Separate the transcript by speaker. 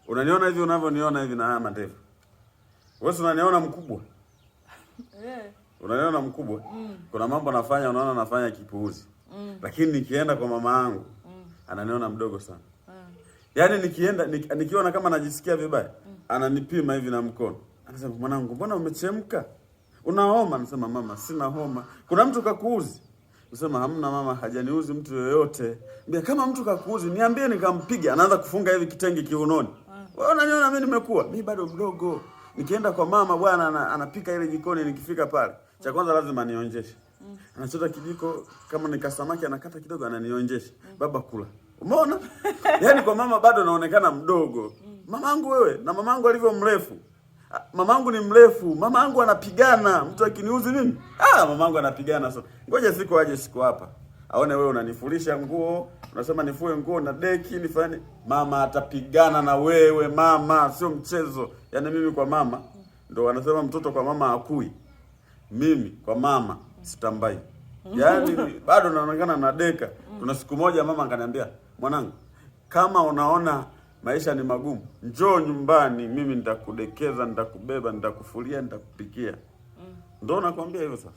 Speaker 1: Unaniona hivi unavyoniona hivi na haya mandevu. Wewe unaniona mkubwa?
Speaker 2: Eh.
Speaker 1: Unaniona mkubwa? Kuna mambo nafanya unaona nafanya kipuuzi. Lakini nikienda kwa mama yangu ananiona mdogo sana. Yaani nikienda nikiona kama najisikia vibaya, ananipima hivi na mkono. Anasema, "Mwanangu, mbona umechemka? Una homa?" Nasema, "Mama, sina homa." "Kuna mtu kakuuzi?" Nasema, "Hamna mama, hajaniuzi mtu yoyote." Mbia, "Kama mtu kakuuzi, niambie nikampiga." Anaanza kufunga hivi kitenge kiunoni. "Wewe unaniona mimi nimekuwa? Mimi bado mdogo." Nikienda kwa mama bwana, anapika ile jikoni, nikifika pale, cha kwanza lazima nionjeshe. Anachota kijiko kama ni kasamaki anakata kidogo ananionjesha. "Baba, kula." Umeona? Yaani kwa mama bado naonekana mdogo. Mamangu wewe na mamangu alivyo mrefu. Mamangu ni mrefu, mamangu anapigana, mtu akiniuzi mimi. Ah, mamangu anapigana sana. Ngoja siku aje siku hapa. Aone wewe unanifulisha nguo, unasema nifue nguo na deki nifanye. Mama atapigana na wewe mama, sio mchezo. Yaani mimi kwa mama ndo wanasema mtoto kwa mama hakui. Mimi kwa mama sitambai. Yaani bado naonekana na deka. Kuna siku moja mama akaniambia, "Mwanangu, kama unaona maisha ni magumu, njoo nyumbani, mimi nitakudekeza, nitakubeba, nitakufulia, nitakupikia." Ndio nakwambia hivyo sasa.